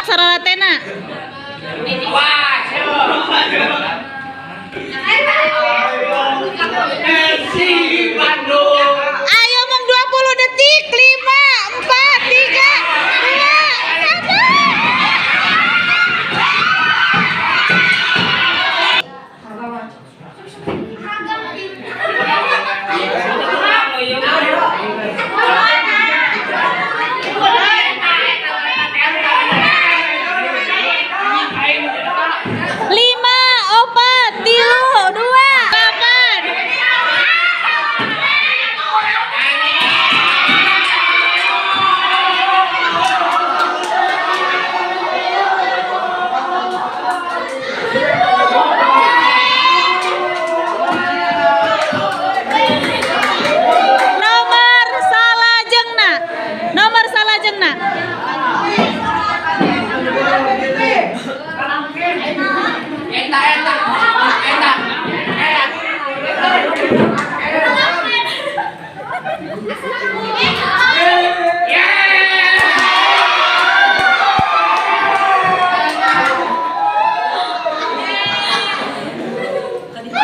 Aksara tena. Ayo mong 20 detik. 5, 4, 3, 2, 1. Lima, opat, tilu, dua, delapan. Nomor salajengna. Nomor salajengna. Eta eta eta eta.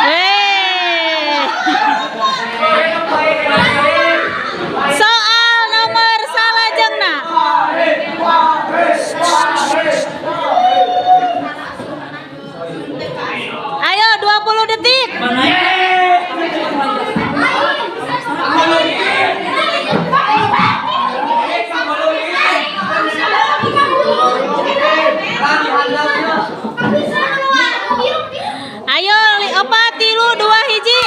Eh. Soal nomor salajengna. Ayo 20 detik. Ayo opat, tilu, dua, hiji.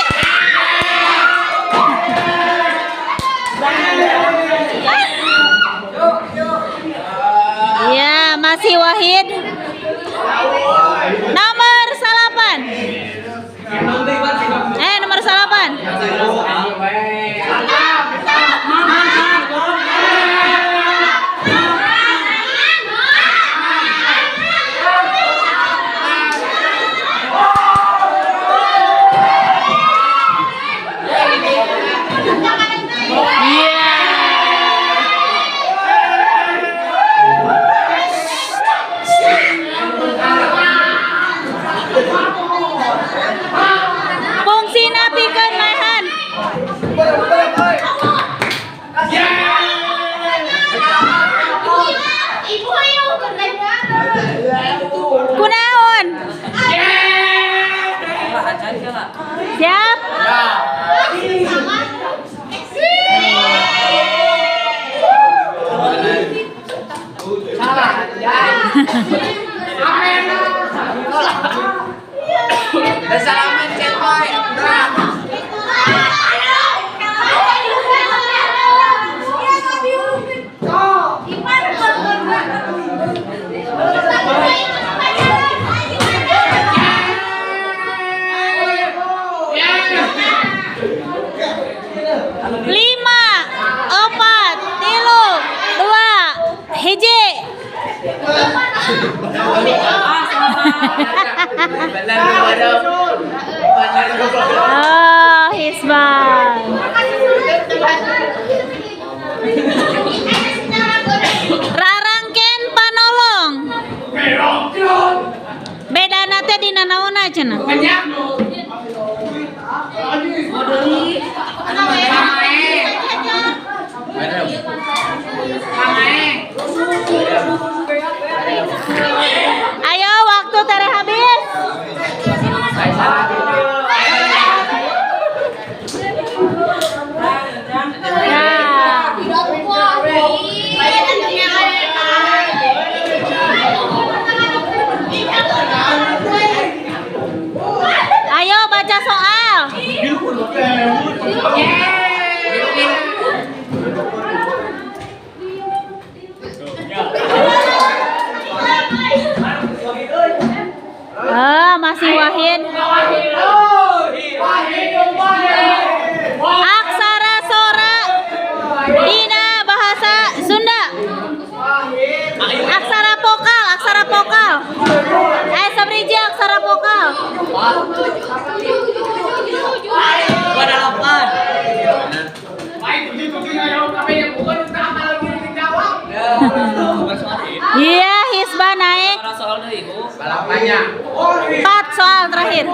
Ya, masih Wahid. Nomor salapan. Eh, nomor salapan. Iya. Fungsina pikeun maehan. Kunaon? Siap? Salaman cetoy. Lima, opat, tilu, dua, hiji. Oh, Hisban. Rarangken panolong. Bedana teh dina naonna cenah? Ayo, waktu tereh habis. Nah. masih Wahid. Aksara sora dina bahasa Sunda. Aksara vokal, aksara vokal. Sabriji aksara vokal. 28. Iya, Hisbah naik. 4 soal terakhir.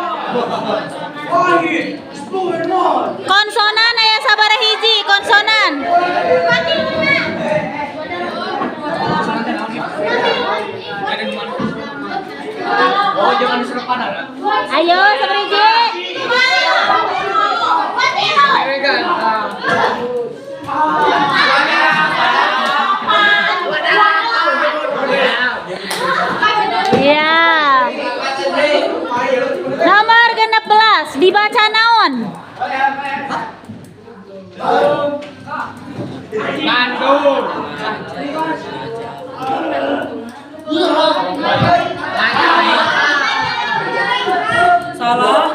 Konsonan aya sabaraha hiji konsonan. Oh, jangan diserepan ada. Ayo sabriji. Iya. Nomor 16 dibaca naon? Bandung. Salah.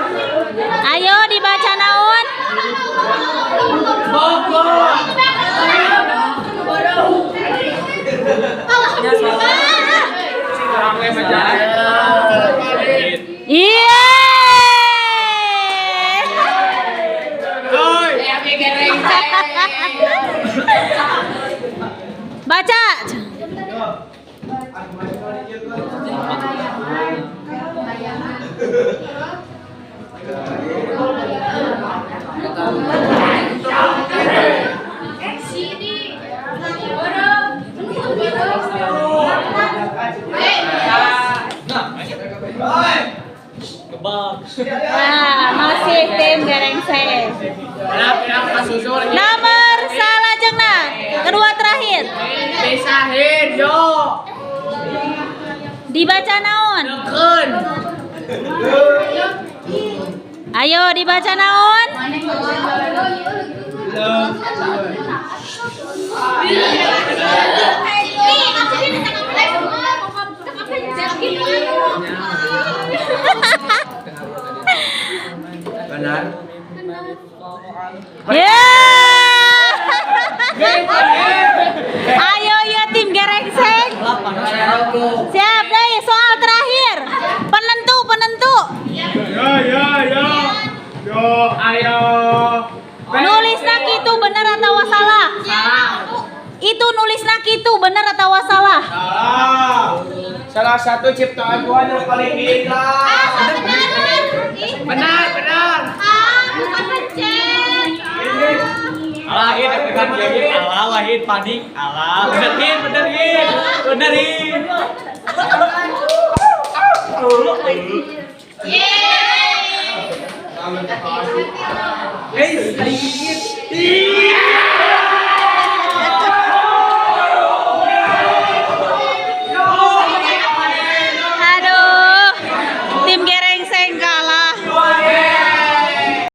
Ayo dibaca naon? Bogor. Iya. Baca. Nah, masih tim Gerengseng. Nomor salajengna, kedua terakhir. Dibaca naon? Ayo dibaca naon? Benar. Yeah. Ayo ya tim Gerengseng. Siap deh, soal terakhir. Penentu, penentu. Ya ya ya. Yo ayo. Nulisna kitu bener atau salah? Itu nulisna kitu bener atau salah? Salah. Salah satu ciptaan Tuhan yang paling indah. Benar, benar. Alah, ini deg-degan gini. Alah, Wahid panik. Alah, benerin, benerin, benerin. Eh, sedikit.